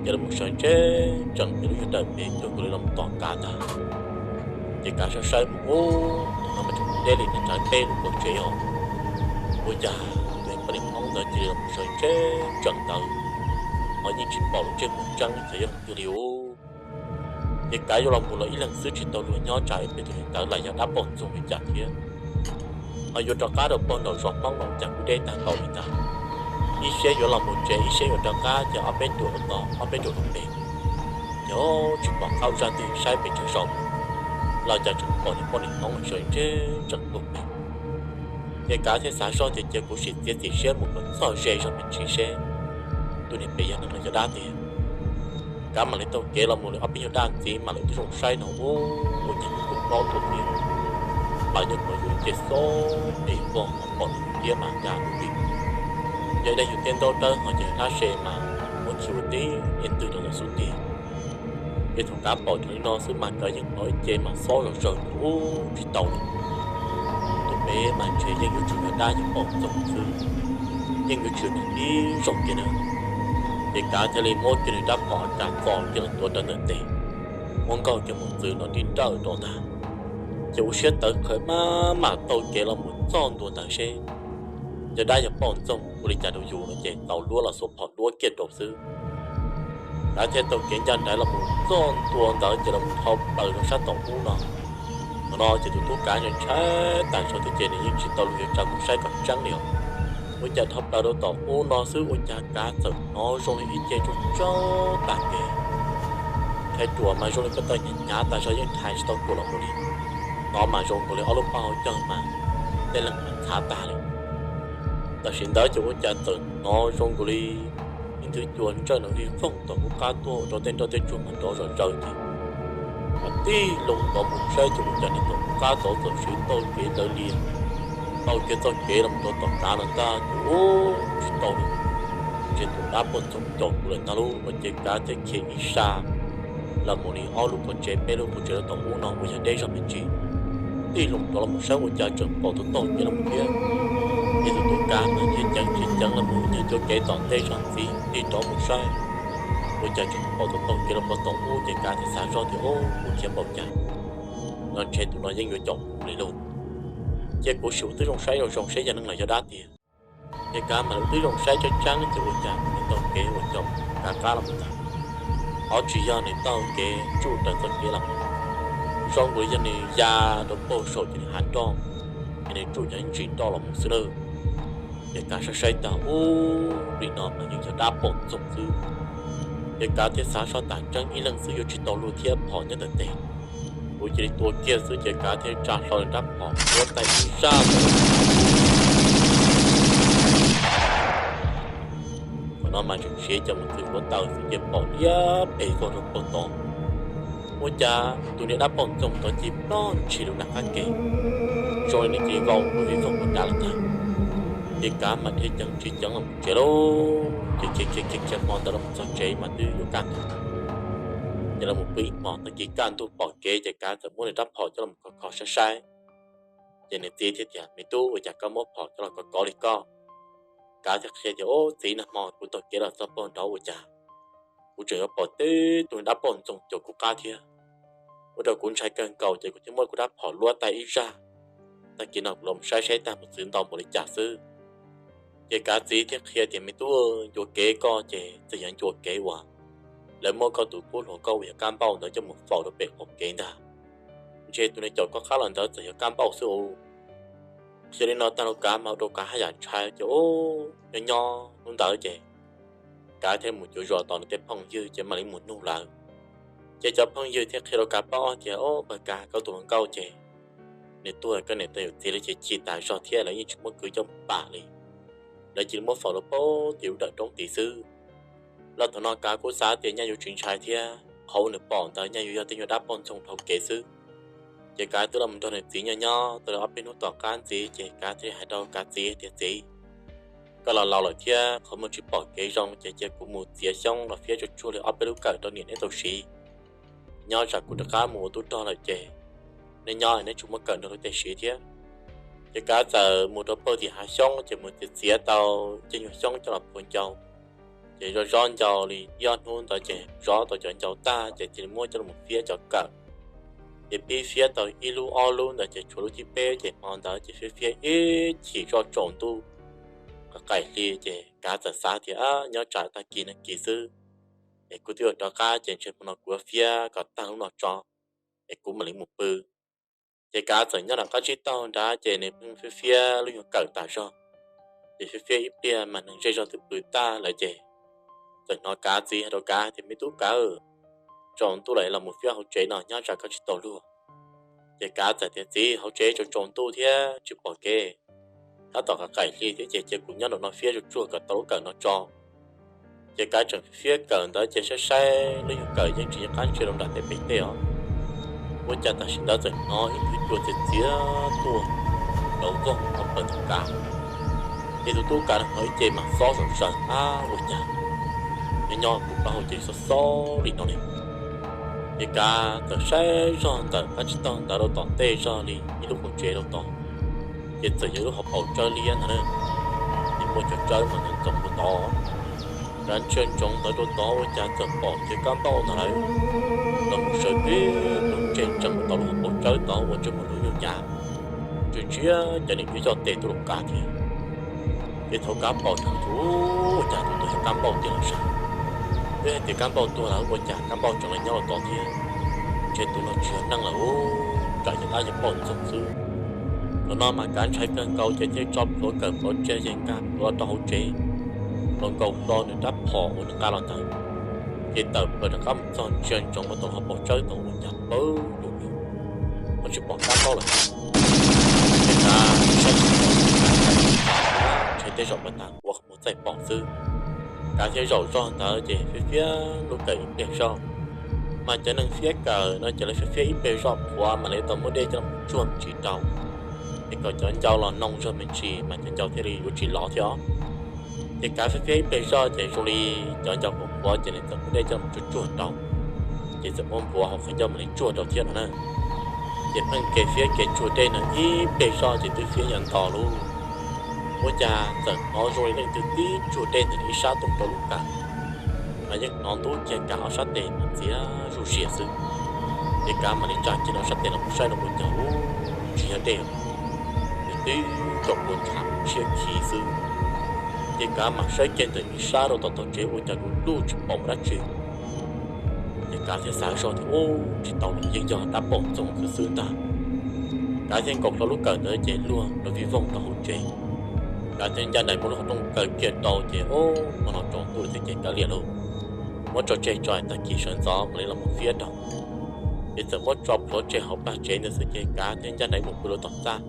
ces los mus sawv ntseb tseem pem lub nyuag dawm pem cuag nkaus li los mus tom Kav ntag. Ces Kav saib saib mus, Ub, thaum no mas tseem deb li ntawm tsawv peb lub qub tsev os, ua cas poj niam hmoob ntawd cia li los mus sawv ntseb tseem ntawd, ho yeej tsis pom lub ntsej muag tseeb xyov yog leej twg li ub. Ces Kav yuav los mus los ib leeg xwb tsis tau luag nyob tsam peb tus niam ntawd los yog dab poj ntxoog li cas thiab, ho yuav rov qab rau puag nraum zos hmoob no cas kuj deb tag npaum li ntawd. Ib siab yuav los mus tsev ib siab yuav rov qab ces ob peb ruam rau tod ob peb ruam rau pem, ces tsis pom qab ua zaj twg saib pes tsawg zaus los cas tseem pom niag poj niam hmoob sawv ntseb tseem tuaj pem. Ces Kav thiaj xav zoj tias cia kuv sim txiav txim siab mus kom txog ze zog me ntsis seb tus niag pem yog neeg los yog dab tiag. Kav mam li taug kev los mus li ob peb nyuag daj ntxiv mas lawv twb zoo saib no ub, ua cas tus kub plaub tuaj thiab, mas nyob hnov yus ua nce xob pem vog ho pom nws thiab mas nkag mus li. Yog ib daim yus tiaj ntaub dawb ho ces hlab se mas muab khi ua tib niag ntws rau ntawm xub ntiag. Ces thaum Kav pom raws li no xwb mas Kav yeej hnov ib ce mas xob zom zaws ub tsis tau li. Tus pem mas ntshe yeej yuav tsum yog dab yog poj ntxoog xwb, yeej yuav tsum yog neeg ib zaug kiag na. Ces Kav thiaj li muab kiag nws rab phom a kas txo kiag los tuav rawv ntawm tes, muab nkaug kiag mus txwv nrov nrib nrawj rau ntag. Ces ua siab tawv qhawv maj mam taug kev los mus txog ntua ntawd seb yog dab yog poj ntxoog ua li cas rau yus no ces tau luab los xuas phom duab kiag rau xwb. Kav thiaj taug kev ncaj nraim los mus txog ntua ntawd ces los dhau plaws rau sab tom ub no. Thaum no ces tus tub Kav ntshai ntshai tas zog thiab ces nws yeej tsis tau luag yuav tsa mus saib kom tseeb li os. Ua cas dhau plaws rau tom ub no xwb ua cas Kav txawm hnov zoo li ib ce tsuag tsuag tag kev. Rhais ruam mas zoo li koj tawg hnyav hnyav tas zog yeej rhais tsis tau ruam los mus li. Hnov mas zoo nkaus li ob lub paj hauv caug mas tej leeg mas txhav tag li. Tam sim ntawd ces ua cas txawm hnov zoo nkaus li ib nthwv cua ntsawj nws li fooj tom hauv qab tuaj ua rau tej nroj tej tsuag mas nrov zom zaws ces mas tij loo rov mus saib ces ua cas niag tom hauv qab tod txawm siv tau kev lawv lias tau kiag txoj kev los rau tom Kav no ntag ces ub tsis tau li, ntshe tus dab poj ntxoog caum kuv lawm ntag lauj no ces Kav thiaj khiav ib sab los mus li ob lub qhov tsev peb lub qhov tsev rau tom ub no uas yog deb zog me ntsis. Tij loo rov los mus saib ua cas tseem pom tus taug kev los mus thiab. Ces tus tub Kav mas khiav ceev khiav ceev los mus nyob cuab kev tom ntej zog ntxiv tij rov mus saib ua cas tseem pom tus taug kev los rau tom ub ces Kav thiaj xav zoj tias ub kuv khiav npaum cas no ntshe tus no yeej yuav caum kuv li lauj. Ces kuv sim ua tib zoo saib zoo zoo seb yog neeg los yog dab tiag. Ces Kav mam li ua tib zoo saib tseeb tseeb ces ua cas nws taug kev ua caum Kav qab los mus ntag. Ho tsis yog nws taug kev tsuj raws txoj kev los, zoo nkaus li yog nws ya rau puag saum ces nws hav nroj, ces nws tsuj cov ntsis nroj los mus xwb na. Ces Kav saib saib tag ub li no mas yeej yog dab poj ntxoog xwb. Ces Kav thiaj xav zoj tas tseeb ib leeg xwb yuav tsis tau luag thiab phom nyob ntawm tes, kuv cia li tua kiag xwb ces Kav thiaj tsa hlo nws rab phom ua tais ib zaj ntawd. No mas tseem siv cov mus txwv hluav taws xwb ces pom liab pes vog rau puag tod. Ua cas tus niag dab poj ntxoog tod cia li ploj ntshis rau nram qab ke, zoo li nws cia li vau ua vij voog ua dav lawm ntag. Ces kav mas dhia ceev tsis ceev los tsev lauj. Ces khiav khiav khiav hmo ntawd los txog tsev mas twb yuav kaj ntug. Ces los mus pw ib hmos tag kis kaj ntug pom kev ces kav txawm muab nws rab phom coj los kho kho saib saib. Ces nws txiv thiaj tias, Me tub, ua cas koj muab phom coj los kov kov li koj? Kav thiaj qhia tias, Ub txiv, nag hmo kuv taug kev los txog puag nraud ua cas kuv tseem yuav pom tib tug dab poj ntxoog caum kuv qab thiab. Ua rau kuv ntshai kawg nkaus ces kuv thiaj muab kuv rab phom luab tag ib zaj. Tag kis no kuv los saib saib tag mus txwv ntau npaum li cas xwb. Ces kav txiv thiaj qhia tias, Me tub, ncua kev koj ces txawm yog ncua kev uas lawv muab koj tus kub hluas koj uas yog kab npauj ntawd coj mus faus rau pem qaum kev ntag. Ntshe tus niag caum koj qab los ntawd txawm yog kab npauj xwb u. Qhia li no tag rau kav mas ua rau kav haj yam ntshai ces ub nyob nyob hnub ntawd ces kav thiaj mus cuav zos tos nws tej phooj ywg ces mam li mus nug lawv. Ces cov phooj ywg thiaj qhia rau kav paub tias, Ub, pawg kav, koj tus hluas nkauj ces nws tuag, koj niam tais yawm txiv lawv ces chim tas zog thiab lawv yeej tsis muab kwv coj mus pam li. Lawv cia li muab faus rau puag tim lub dawm roob tid xwb. Los thaum no kav kuj xav tias nyaj yuav tsis ntshai thiab, qhov uas nws pom ntawd nyaj yuav yog tej nyuag dab poj ntxoog dhau kev xwb. Ces kav twb los nrog nws txiv nyob nyob tau li ob peb hnub tom qab ntxiv ces kav thiaj li hais rau kav txiv tias, Txiv, koj los laus lawm thiab qhov muag tsis pom kev zoo ces cia kuv mus txiav xyoob los fiab tsuag tsuag li ob peb lub kawm rau niam neb tau siv. Nyob tsam kuv rov qab mus ua tub rog lawm ces neb nyob neb tsuas muab kawm nrog luag tej siv thiab. Ces kav txawm mus rau puag tim hav xyoob ces mus txiav txiav tau cov nyuag xyoob coj los phua ncau. Ces zov zov ncau li ib ob hnub ntawd ces zov tau cov ncau tag ces cia li muab coj los fiab cov kawm. Ces pib fiab tau ib lub ob lub ntawd ces tshuav lub thib peb ces hmo ntawd ces fiab fiab ib chim zoj tsaus ntuj qaim hli ces kav txawm xav tias, Nyob tsam tag kis no kis xwb es kuv twb yuav rov qab ces ntshe hmo no kuv yuav fiab kom tag lub no tso es kuv mam li mus pw. Ces kav txawm nyob nram qab tsib taug nrad ces nws pheej fiab fiab lub nyuag kawm tas zog. Ces fiab fiab ib pliag mas neeg zej zog twb pw tag lawm ces txawm hnov kav txiv hais rau kav tias, Me tub kav, tsaus ntuj lawm los mus fiab hauv tsev no nyob tsam koj tsis tau luag. Ces kav txawm tias, Txiv, hauv tsev tsaus tsaus ntuj thiab tsis pom kev, tab tom qaim hli thiab ces cia kuv nyob nraum no fiab tsuag tsuag kom tau lub kawm no tso. Ces kav tseem fiab kawm ntawd ces saib saib lub nyuag kawm yeej tsis nco qab ntsia rau nram tej pem tej os. Ua cas tam sim ntawd txawm hnov ib tug cua txias txias tuaj rau voog ob pawg tus kav. Ces tus tub kav hnov ib ce mas xob zom zaws, Ab, ua cas nyob nyob kuv plaub hau ces xob xob li no li. Ces kav txawm saib zog ntawm qab tsib taug ntawd rau tom ntej zog li ib lub qhov tsev rau tod, ces txawm yog lub hauv paus tsawb liab ntag na. Ces muaj cov tsawb mas ntxoov ntxoov rau tod. Kav ntsia ntsoov ntawd rau tod ua cas txawm pom kiag kab npauj ntag lawm, los mus sawv tib tug ntsia ntsoov rau tom lub hauv paus tsawb tod ua ntsej muag lub nyuag nyav, ntsia ntsia cov niag cuab coj tes tuaj rau kav thiab. Ces thaum kav pom tag ces ua cas tus tuag yog kab npauj tiag los sav. Twb hais tias kab npauj tuag lawm ua cas kab npauj tseem los nyob rau tod thiab. Ntshe tus no tsis yog neeg lawm, tsam yog dab yog poj ntxoog xwb. Thaum no mas kav ntshai kawg nkaus ces thiaj tso plhuav kawm plhuav tseg ces nkag plhuav rau hauv tsev, los nkaus hlo nws rab phom uas nws nqa los ntawd, ces tawm plaws rov qab mus txog ntsia ntsoov rau tom hauv paus tsawb tod ua cas pawg lug lug, ho tsis pom kab npauj lawm. Ces kav saib tsis pom, ntshai tej zaum mas tas ua qhov muag txaij pom xwb. Kav thiaj zaum zog ntawd ces fiab fiab lub kawm ib pliag zog. Mas cov neeg fiab kawm no ces lawv fiab fiab ib pliag zog qhuav mas lawv tau muab dej coj los tsuag me ntsis rau, es kom cov ncau los noo zog me ntsis mas cov ncau thiaj li yuav tsis lov thiab os. Ces kav fiab fiab ib pliag zog ces zoo li cov ncau qhuav qhuav ces nws txawm muab dej coj los tsuag tsuag rau, ces txawm muab npuav hauv qhov ncauj mam li tsuag rau thiab no na. Ces pheej kev fiab kev tsuag dej no ib pliag zog ces twb fiab nyo nto lub. Ua cas txawm hnov zoo li leej twg tib tsuag dej ntawm ib sab tuaj rau lub kawm, mas yeej hnov ntub kiag kav ob sab tes mas ntxias zuj zus xwb. Ces kav mam li tsa kiag ob sab tes los mus saib rau ua cas ub, tsis yog dej, nws twb tsaus puas tshav tshiab khiv xwb. Ces kav mam saib kiag ntawm ib sab rau tom tog tsev ua cas lub lub tsis pom dab tsi. Ces kav thiaj xav zog tias ub, tsis tau los yeej yog dab poj ntxoog xwb xwb ntag. Kav thiaj nkaus hlo lub kawm ntawd ces luag rau vij voog rau hauv tsev. Kav thiaj ncaj nraim muab lub qhov rooj kaw kiag rau ces ub, hmo no tsaus ntuj lawm thiab ces kav liam lauj, muab tso tseg tso tag kis sawv ntxov mam li los mus fiab rau. Ces txawm muab tso plhuav tseg hauv plag tsev ntawd xwb ces kav thiaj ncaj nraim mus pw rau tom txaj.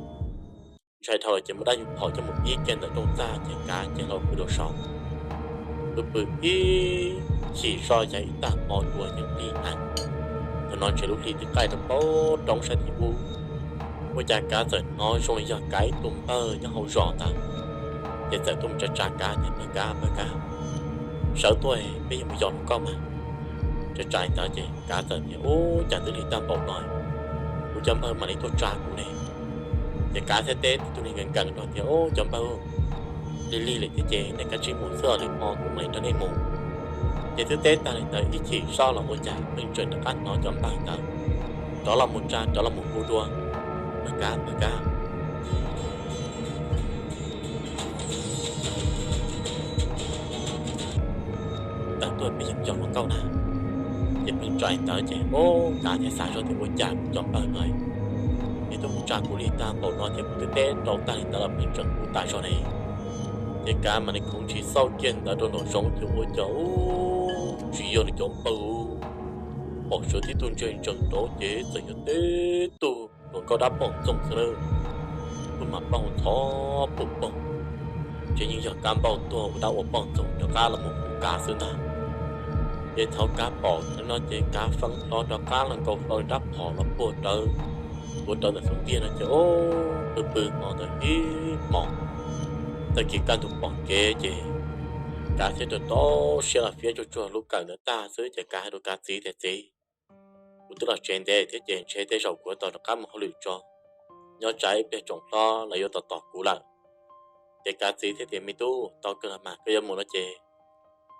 Ntshai dhau lawm ces muab dab nyuag phom coj mus ib kiag ntawm rooj txaj ces kav cia li pw rau saud. Pw pw ib chim zoj yog ib tag hmo dua yeej plig heev. Thaum no ntshe lub hli twb qaij rau pem roob sab tim ub. Ua cas Kav txawm hnov zoo li yog Kav ib tug npawg nyob hauv zos ntawd, ces txawm tuaj mus tsa tsa Kav tias, Npawg Kav, npawg Kav, sawv tuaj peb yuav mus yos hluas nkauj mas. Tsa tsa li ntawd ces Kav txawm tias, Ub, cas twb lig tag npaum no, kuv cov npawg mam li tuaj tsa kuv ne. Ces Kav thiaj teb tib tug neeg nkees nkees rau tias, Ub, cov npawg, lig lig lawm thiab ces nej kav tsij mus xwb, lwm hmo kuv mam li nrog nej mus. Ces twb teb tag li ntawd ib chim zoj los ua cas pheej tseem rov qab hnov cov npawg ntawd rov los mus tsa, rov los mus hu dua, Npawg Kav, npawg Kav. Tawm tuaj peb yuav yos hluas nkauj na. Ces pheej tsa li ntawd ces, Ub, Kav thiaj xav zoj tias, Ua cas kuv cov npawg no es tuaj mus tsa kuv lig tag npaum no thiab kuv twb teb rau tag li ntawd los pheej tseem hu tas zog ne. Ces Kav mam li khoov ntshis xauj kiag ntawd rau nraum zoov ces ua cas, ub, tsis yog li cov npawg, pom sawv tib tug ntseeg ntsees rau ces txawm yog tib tug hluas nkauj dab poj ntxoog xwb na. Pw mas poj ntxoog poj poog, ces yeej yog Kav npauj tuag ua dab ua poj ntxoog rov qab los mus hu Kav xwb ntag. Ces thaum Kav pom li no ces Kav feeb hlo rov qab los nkaus hlo rab phom los puag rawv, tuav rawv ntawm xub ntiag no ces, ub, pw pw hmo ntawd ib hmos, tag kis kaj ntug pom kev ces Kav thiaj rau rau siab los fiab tsuag tsuag lub kawm ntawd tag xwb ces Kav hais rau Kav txiv tias, Txiv, kuv twb los tsev ntev thiab ces ntshe tej zaum kuv yuav tau rov qab mus hauj lwm tso, nyob tsam ib pliag tsoom hlob lawv yuav tos tos kuv lawm. Ces Kav txiv thiaj tias, Me tub, tau kawg los mas, koj yuav mus no ces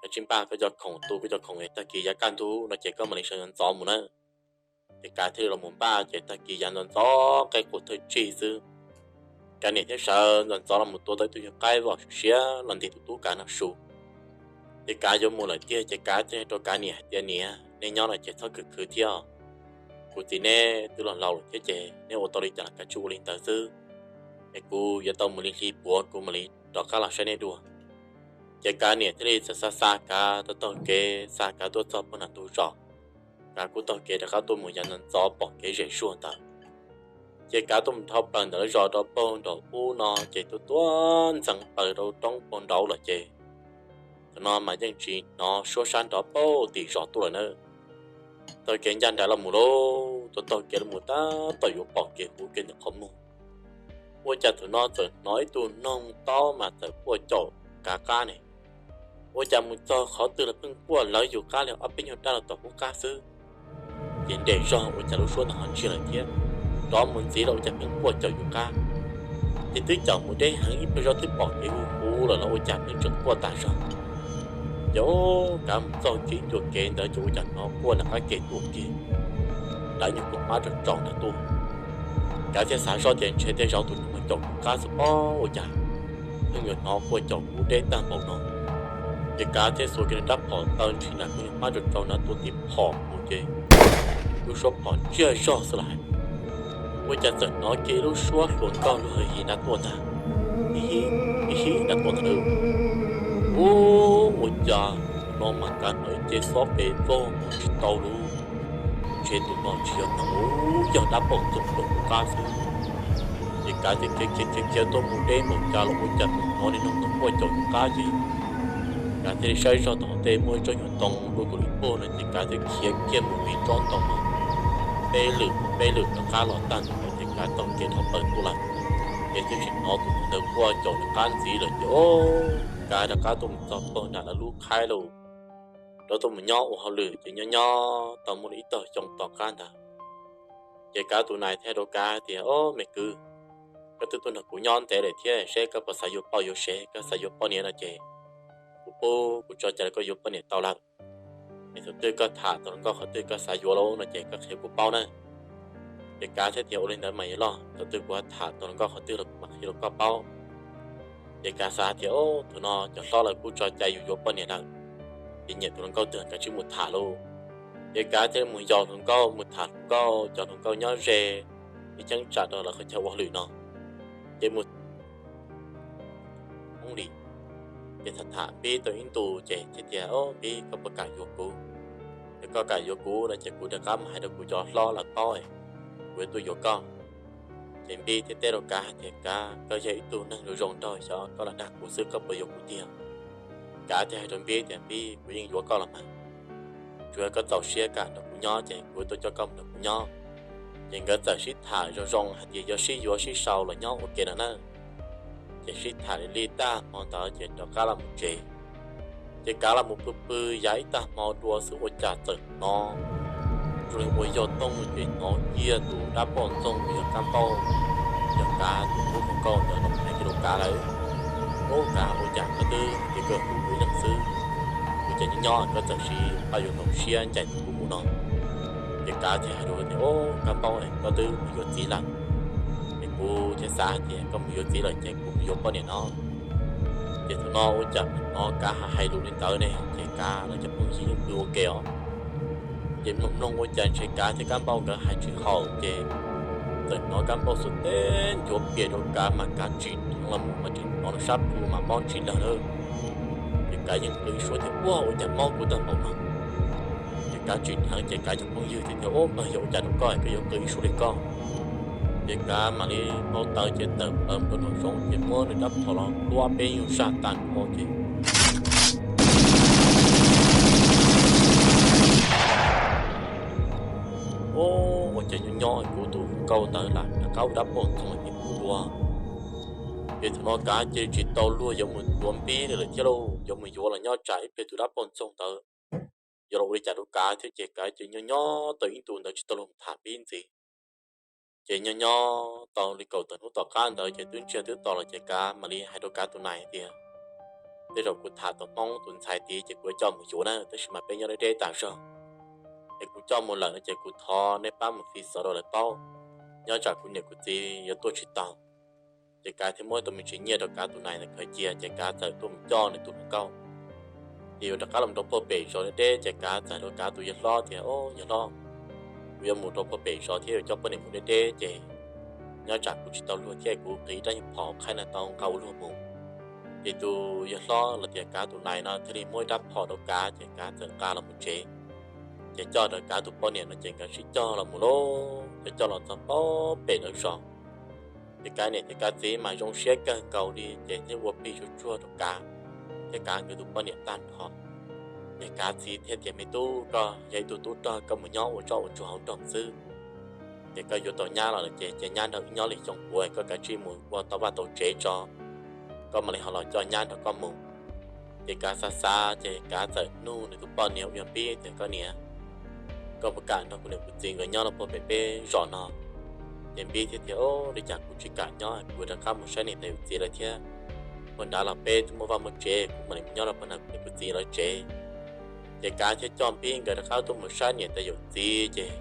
kav tsij npaj koj cov khoom, tu koj cov khoom es tag kis yav kaj ntug no ces koj mam li sawv ntxov mus na. Ces Kav thiaj li los mus npaj ces tag kis yav ntxov ntxov qaib qua thawj tsig xwb, Kav niam thiaj sawv ntxov ntxov los mus tua tau ib tug nyuag qaib voj siab los ntim tus tub Kav no su. Ces Kav yuav mus lawm tiag ces Kav thiaj hais rau Kav niam hais tias, Niam, nej nyob no ces txhob khwv khwv thiab, kuv txiv neb twb los laus lawm thiab ces neb ua tau li cas los kav tsij ua li ntawd xwb, es kuv yuav tau mus li hli puav kuv mam li rov qab los saib neb dua. Ces Kav niam thiaj li txawm xa xa Kav taug taug kev xa Kav tuaj txog puag nram ntug zos. Kav kuj taug kev rov qab tuaj mus yav ntxov ntxov pom kev zem zuag ntawd. Ces Kav tuaj mus dhau plaws ntawm lawv zos rau puag nraum ub no ces tuaj tuaj ntxeev plaws rau roob puag nraud lawm ces thaum no mas yeej tsis hnov suab sab nrov puag tim zos tuaj lawm na. Taug kev ncaj nraim los mus lauj, tuaj taug kev los mus tab tom yuav pom kev huv kiag ntawm qhov muag, ua cas thaum no txawm hnov ib tug noog taub mas txawm quaj caum Kav qab ne. Ua cas mus txog qhov twg los pheej quaj lawv yus qab li ob peb nyuag dab los tom qub qab xwb. Ces nres zog ua cas lub suab ntawd ho ntsiag lawm thiab, rov mus ntxiv los ua cas pheej quaj caum yus qab. Ces twb caum mus deb heev ib pliag zog twb pom kev huv huv lawm los ua cas pheej tseem quaj tas zog. Ces Kav mus txog kiag ib ncua kev ntawd ces ua cas hnov quaj nram qab kev tuaj kiag, nram nyuag koog hmab tsaus tsaus ntawd tuaj. Kav thiaj xav zoj tias ntshe tej zaum tus noog caum kuv qab xwb pob, ua cas pheej yuav hnov quaj caum kuv deb tag npaum no. Ces Kav thiaj xuas kiag nws rab phom taw nrhi nram koog hmab tsaus tsaus ntawd tua tis phom mus ces lub suab phom ntsiag zog xwb los hais, ua cas txawm hnov kiag ib lub suab hluas nkauj luag hi nra tuaj ntag, hi hi nra tuaj ntag. Ub, ua cas no mas Kav hnov ib ce xob pes vog mus tsis tau lub, ntshe tus no tsis yog noog, yog dab poj ntxoog caum kuv qab xwb. Ces Kav thiaj khiav khiav khiav khiav tuaj mus deb npaum cas los ua cas hnov niag noog ntawd quaj caum kuv qab ces Kav thiaj li saib zog tom tej muaj ib tsob nyuag ntoo dua kuv lub puag no ces Kav thiaj khiav kiag mus vij tsob ntoo no, peb lwm peb lwm rov qab los tag ntawd ces Kav taug kev dhau plaws tuaj lawm. Ces thiaj tsis hnov tus noog ntawd quaj caum nws qab ntxiv lawm ces Kav rov qab tuaj mus txog puag nram lawv lub khaib lauj, rov tuaj mus nyob ua hauj lwm ces nyob nyob tau muaj li ib tog xyoo tom qab ntawd ces Kav tus nais thiaj hais rau Kav tias, Ob, me kwv, koj twb tuaj nrog kuv nyob ntev lawm thiab, seb koj puas xav yuav poj yuav sev, koj xav yuav poj niam no ces kuv pub kuv tso cai rau koj yuav poj niam tau lawm. Es thaum twg koj tham tau hluas nkauj qhov twg koj xav yuav lawm no ces koj qhia kuv paub na. Ces Kav thiaj tias, Ua li ntawd mas yawg loj, thaum twg kuv tham tau hluas nkauj qhov twg los kuv mam qhia rau koj paub. Ces Kav xav tias, Ob, thaum no cov hlob lawv kuj tso cai yus yuav poj niam lawm, ces nyiam tus hluas nkauj twg kav tsij mus tham lauj. Ces Kav thiaj mus yos hluas nkauj, mus tham hluas nkauj, cov hluas nkauj nyob ze ib cheeb tsam rau lawv qhov chaw ua hauj lwm no. Ces mus Hmoob li. Ces tham tham Npib tau ib ntus ces thiaj tias, Ob, Npib, koj puas kam yuav kuv? Yog koj kam yuav kuv no ces kuv rov qab mus hais rau kuv cov hlob lawv paub, kuv yuav tuaj yuav koj. Ces Npib thiaj teb rau Kav hais tias, Kav, koj yog ib tug neeg zoo zoo nraug, xyov koj lam dag kuv xwb, koj puas yuav kuv tiag? Kav thiaj hais rau Npib tias, Npib, kuv yeej yuav koj los mas, tsuas yog koj txaus siab kam nrog kuv nyob ces kuv tuaj coj koj mus nrog kuv nyob. Ces nkawd txawm sib tham zoo zoo hais tias yuav sib yuav sib sau los nyob ua ke no na. Ces sib tham li tag hmo ntawd ces rov qab los mus tsev. Ces Kav los mus pw pw yav ib tag hmo dua xwb ua cas txawm hnov zoo li ua yog tooj ces hnov kiag tus dab poj ntxoog uas yog Kab Npauj, yog Kav tus tub hluas nkauj ntawd los hais kiag rau Kav lawm, Ub, Kav, ua cas koj twb hais tias koj hlub kuv ib leeg xwb, ua cas nyob nyob koj txawm siv paj yuav nkaus siab ncaim kuv mus no? Ces Kav thiaj hais rau tias, Ub, Kab Npauj, koj twb mus yuav txiv lawm, es kuv thiaj xav hais tias koj mus yuav txiv lawm ces kuv mus yuav poj niam no. Ces thaum no ua cas hnov Kav hais lus li ntawd ne, ces Kav lawv cov phooj ywg yeej pw ua ke os. Ces mloog mloog ua cas ntshe Kav thiab Kab Npauj nkawd hais tsis haum ces txawm hnov Kab Npauj xuas teb ncuav pias rau Kav mas Kav tsim dheev los mus mas tseem hnov nws sab plhu mas mob tsis lawg lawm. Ces Kav yeej qw ib suab tias, Ua, ua cas mob kuv tag npaum no? Ces Kav tsim dheev ces Kav cov phooj ywg thiaj tias, Ub npawg, yog ua cas rau koj koj yuav qw ib suab li koj? Ces Kav mam li npau taws ces tawm plaws mus rau nraum zoov ces muab nws rab phom los luab peb nyuag zaj tag nrho ces Ub, ua cas nyob nyob kuv tus hluas nkauj ntawd lam rov qab ua dab poj ntxoog li kuv dua. Ces thaum no Kav cia li tsis tau luag yuav mus yuav Npib li lawm thiab lauj, yuav mus yuav los nyob tsam ib pliag tus dab poj ntxoog ntawd yuav los ua li cas rau Kav thiab ces Kav cia li nyob nyob tau ib ntus ntawd tsis tau luag mus tham Npib ntxiv. Ces nyob nyob tau li kaum tawm hnub tom qab ntawd ces twb ntsiag twb to los ces Kav mam li hais rau Kav tus nais tias, Tej zaum kuv tham tau Hmoob tus ntxhais tid ces kuv yuav coj mus yuav na, tab sis mas peb nyob deb deb tas zog, es kuv coj mus lawm no ces kuv thov nej pab mus fi xov rau lawv paub, nyob tsam kuv niam kuv txiv yuav tuaj tsis tau. Ces Kav thiaj muab tus me ntsis nyiaj rau Kav tus nais ntawd khaws cia ces Kav txawm tuaj mus coj nws tus hluas nkauj. Ces yuav rov qab los rau puag pem zos deb deb ces Kav txawm hais rau Kav tus yawg hlob tias, Au yawg hlob, kuv yuav mus rau puag pem zos thiab yuav coj poj niam mus deb deb ces nyob tsam kuv tsis tau luag thiab kuv qiv rab nyuag phom qhaib no tau nqa ua luag mus. Ces tus yawg hlob los tias Kav tus nais no thiaj li muab ib rab phom rau Kav ces Kav txawm nqa los mus tsev. Ces coj rawv Kav tus poj niam no ces nkawd sib coj los mus lauj, coj coj los txog puag pem lawv zos. Ces Kav niam thiab Kav txiv mas zoo siab kawg nkaus li ces thiaj ua plig tsuag tsuag rau Kav thiab Kav nkawd tus poj niam tag nrho. Ces Kav txiv thiaj tias, Me tub, koj yog ib tug tub rog, koj mus nyob ua tsoj ua tsuag hauv nroog xwb, ces koj yuav tau nyab los lawm ces cia nyab nrog wb nyob li xyoo puav, koj kav tsij mus ua tau vaj tau tsev tso, koj mam li ho los coj nyab nrog koj mus. Ces Kav xav xav ces Kav txawm nug nws tus poj niam uas yog Npib tias, Koj niam, koj puas kam nrog kuv niam kuv txiv nkawd nyob rau puag pem peb zos no? Ces Npib thiaj tias, Au, li cas kuv tsis kam nyob, kuv rov qab mus saib niam tais yawm txiv lawm thiab. Puag nrad los peb twb muaj vaj muaj tsev, kuv mam li mus nyob rau puag nrad kuv niam kuv txiv lawv tsev. Ces Kav thiaj coj Npib nkawd rov qab tuaj mus saib niam tais yawm txiv ces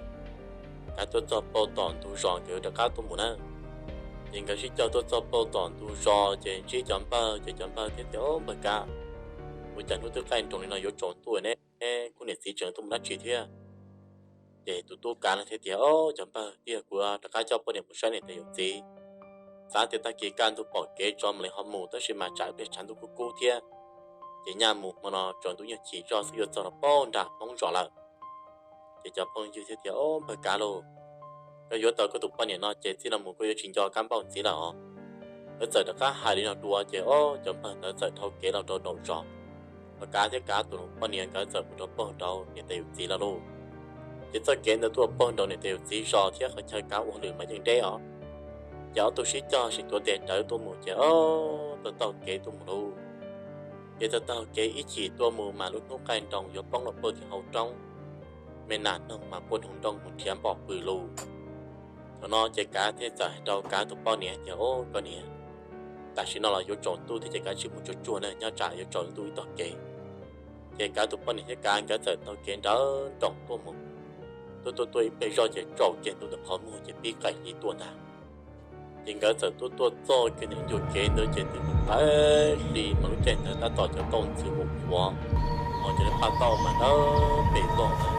Kav tuaj txog puag tom ntug zos nkawd rov qab tuaj mus na. Ces nkawd sib coj tuaj txog puag tom ntug zos ces ntsib cov npawg, ces cov npawg thiaj tias, Au npawg Kav, ua cas hnub twb qaij nroos li no yuav tsaus ntuj ne, kuv niam txiv tseem tuaj mus dab tsi thiab? Ces tus tub Kav no thiaj tias, Au cov npawg, twb yog kuv rov qab coj poj niam mus saib niam tais yawm txiv, xav tias tag kis kaj ntug pom kev tso mam li ho mus, tab sis mas tsam ib pliag tshav ntuj kub kub thiab, ces nyaj mus hmo no tsaus ntuj yeej chim zog xwb yuav txog rau puag nram Hmoob zos lawm. Ces cov phooj ywg thiaj tias, Au npawg Kav lauj, koj yuav tau koj tus poj niam no ces txij no mus koj yuav tsis nco Kab Npauj ntxiv lawm os. Lawv txawm rov qab hais li no dua ces, au, cov npawg ntawd txawm dhau kev los rau nraum zos, Kav thiab Kav tus poj niam nkawd txawm mus rau puag nraud niam tais yawm txiv lawv lauj. Ces txoj kev ntawd tuaj puag nraud niam tais yawm txiv zos thiab qhov chaw Kav ua hauj lwm mas yeej deb os. Ces ob tug sib cog sib tuav tes rawv tuaj mus ces, au, taug taug kev tuaj mus lauj. Ces taug taug kev ib chim tuaj mus mas lub hnub qaij nroos yuav poob los puag tim hauv roob, me nas noog mas puag nraum nroog mus nrhiav npom pw lauj. Thaum no ces Kav thiaj txawm hais rau Kav tus poj niam tias, au, koj niam, tam sim no los yuav tsaus ntuj thiab ces kav tsij mus tsuag tsuag na, nyob tsam yuav tsaus ntuj ib tog kev. Ces Kav tus poj niam thiab Kav nkawd txawm taug kev nrawm nroos tuaj mus, tuaj tuaj tuaj ib pliag zoj ces tsaus kiag ntuj ntawm qhov muag ces pib qaim hli tuaj ntag. Ces nkawd txawm tuaj tuaj txog kiag ntawm ib ncua kev ntawd ces twb mus qaim hli mas lub caij ntawd tab tom cov tauj ntxhw ua qhuav, ho cov niag paj tauj mas dawb pes vog ntag.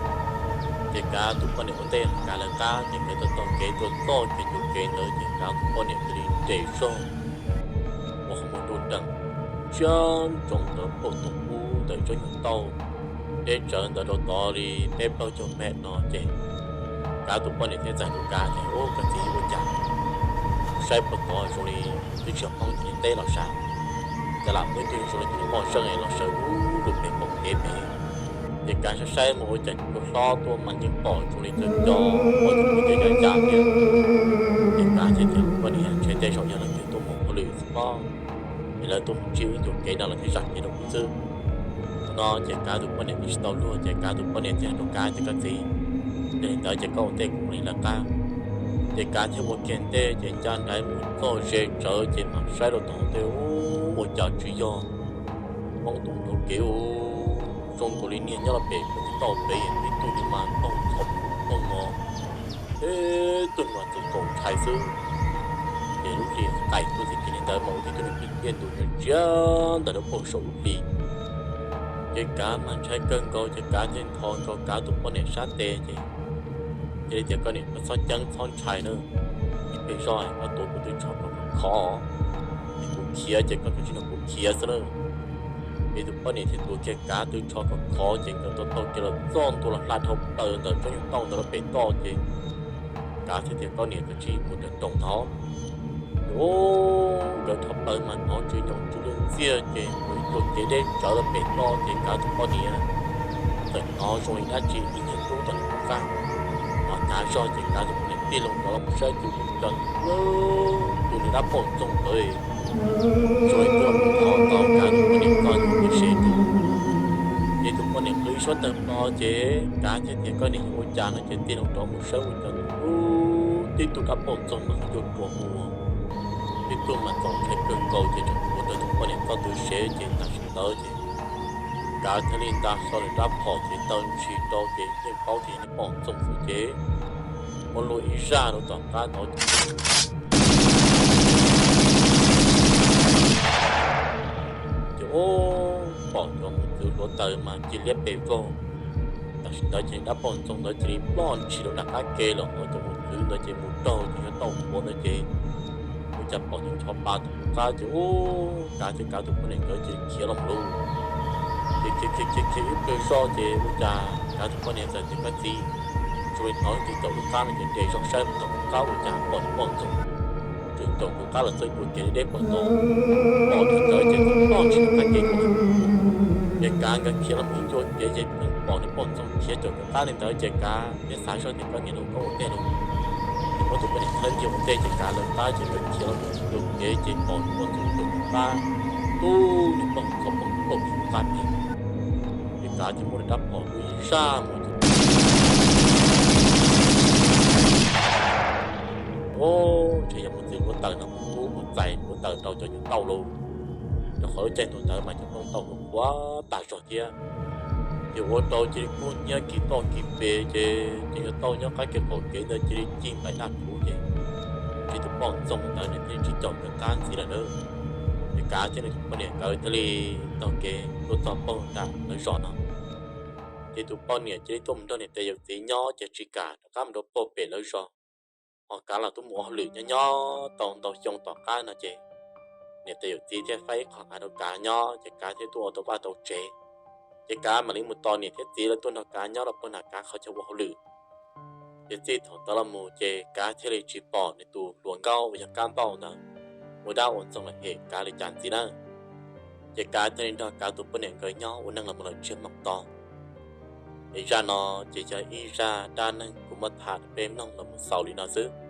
Ces Kav tus poj niam ua ntej Kav lawv qab ces nkawd txawm taug kev tuaj txog kiag ncua kev ntawd ces Kav tus poj niam cia li nres zog ua qhov muag nruj nreem tsiab ntsoov ntawd puag tom ub ntawm tsob nyuag tauj deb tsawv ntawd rau tod li peb plaub caug mev no ces Kav tus poj niam thiaj txawm hais rau Kav tias, ub, koj txiv, ua cas saib puag tod zoo li twb tsis yog Hmoob, yog teb los sav. Cas lam muaj ib tug zoo li tus niag moj zeej los sawv ub lub pem qaum kev pem. Ces Kav saib saib mus ua cas tus hlob tuaj mas yeej pom zoo li cov cov ua tus mus ces yog yam thiab. Ces Kav thiaj tias, Poj niam, ntshe tej zaum yog leej twg tuaj mus hauj lwm xwb pob, es lawv tuaj mus ntsib ib ncua kev no los thiaj zam kev rau kuv xwb. Thaum no ces Kav tus poj niam twb tsis tau luag ces Kav tus poj niam thiaj hais rau Kav tias, Koj txiv, yog li ntawd ces koj ua ntej kuv mus li lawv qab. Ces Kav thiaj ua kiag ntej ces ncaj nraim mus txog ze tsawv ces mam saib rau tom tej ub ua cas tsis yog Hmoob tus nraug kev ub, zoo nkaus li niag nyob los pem kuv tau pem ib tug niag mas ntaug qhov poog no, ib tug mas txaus txaus ntshai xwb. Ces lub hli qaim tuaj txij kiag li ntawd mas ua tib tug niag pim tiaj ntus ntsia ntawm lub pob saum lub hli. Ces Kav mas ntshai kawg nkaus ces Kav thiaj ntho nrog Kav tus poj niam sab tes ces cia li tias, Koj niam, koj txhob ceeb txhob ntshai na, ib pliag zog koj tuav kuv tw tsho kom khov, es kuv khiav ces koj kav tsij nrog kuv khiav xwb na. Ces tus poj niam thiaj tuav kiag Kav tw tsho kom khov ces nkawd tau taug kev los txog ntua los hla dhau plaws ntawm tsob nyuag tauj ntawd rau pem toj ces Kav thiaj tias, Koj niam, kav tsij mus nram nroos tod. Ces nkawd dhau plaws mas hnov tsis nyoos tsis lwj ntxiag ces ua ib tug kev deb tsawv rau pem toj ces Kav tus poj niam txawm hnov zoo li dab tsi ib nyuag rub tom nws qab. Hnov hnyav zog ces Kav tus poj niam tig loo rov los mus saib tus ub, cas tus niag dab poj ntxoog ntawd zoo li twb los mus thov tau Kav tus poj niam txoj ncauj ua si rau. Ces tus poj niam qw ib suab tawg plo ces Kav thiaj tias, Koj niam, yog ua cas no? Ces tig loo rov mus saib ua cas ub, tib tug dab poj ntxoog mas ncua ruas mus, tib tug mas txaus ntshai kawg nkaus ces tseem tuav rawv tus poj niam txoj tw sev ces tam sim ntawd ces Kav thiaj li nta hlo nws rab phom ces taw ntshis rau ces yeej paub tias yog niag poj ntxoog xwb ces muab luaj ib zaj rau tom qab tod ces ub, pom cov mus txwv hluav taws mas cia liab pes vog. Tam sim ntawd ces dab poj ntxoog ntawd cia li ploj ntshis rau nram qab ke los ho cov mus txwv ntawd ces mus raug ces yuav tau hluav ntawd ces ua cas pom cov nchov pa tom qab ces ub, Kav thiab Kav tus poj niam nkawd cia li khiav los mus lauj. Ces khiav khiav khiav khiav ib pliag zog ces ua cas Kav tus poj niam txawm tias, Koj txiv, tsuas li hnov leej twg caum lub qab no ces de zog saib mus tom qab ua cas pom niag poj ntxoog tseem caum lub qab los txog ncua kev deb deb pom tod. Pom thaum ntawd ces txawm ploj ntshis rau qab kev lawm. Ces Kav nkawd khiav los mus ncua kev ces pheej pom niag poj ntxoog khiav caum lub qab li ntawd ces Kav thiaj xav zoj tias, Koj niam, los koj ua ntej los, ces muab tus poj niam txhawb kiag ua ntej ces Kav lawv qab ces nkawd khiav los mus ncua kev ces pom niag poj ntxoog caum lub qab, tub niag poj ntxoog poob poob rau qab pem. Ces Kav thiaj muab nws rab phom luaj ib zaj mus ces ub, ntshe yog mus txwv hluav taws no mus kub mus txais hluav taws rau cov nyuag tauj lauj, rau qhov lub caij ntuj ntawd mas cov nplooj tauj qhuav tag zog thiab. Ces ua rau cia li kub hnyiab kis toj kis pes ces cov nyuag tauj nyob qab kev qaum kev ntawd cia li cig nplaim naj khuv ces ntshe tus poj ntxoog ntawd nws thiaj tsis caum nkawd qab ntxiv lawm na. Ces Kav thiab nws tus poj niam nkawd thiaj li taug kev tuaj txog puag nram lawv zos no. Ces tus poj niam cia li tuaj mus nrog niam tais yawm txiv nyob ces tsis kam rov qab mus rau puag pem lawv zos. Ho Kav los tuaj mus ua hauj lwm nyob nyob tau ntau xyoo tom qab no ces niam tais yawm txiv thiaj faib ib qho av rau Kav nyob ces Kav thiaj tuaj ua tau vaj tau tsev. Ces Kav mam li mus tos niam thiab txiv lawv tuaj nrog Kav nyob rau puag nram Kav qhov chaw ua hauj lwm. Ces txij thaum ntawd los mus ces Kav thiaj li tsis pom nws tus hluas nkauj uas yog Kab Npauj ntawd ua dab ua ntxoog los hem Kav li cas ntxiv na. Ces Kav thiaj li nrog Kav tus poj niam nkawd nyob ua neej los mus lawm tsib hmo tod. Es zaj no ces yog ib zaj dab neeg kuv muab tham rau peb mloog los mus xaus li no xwb.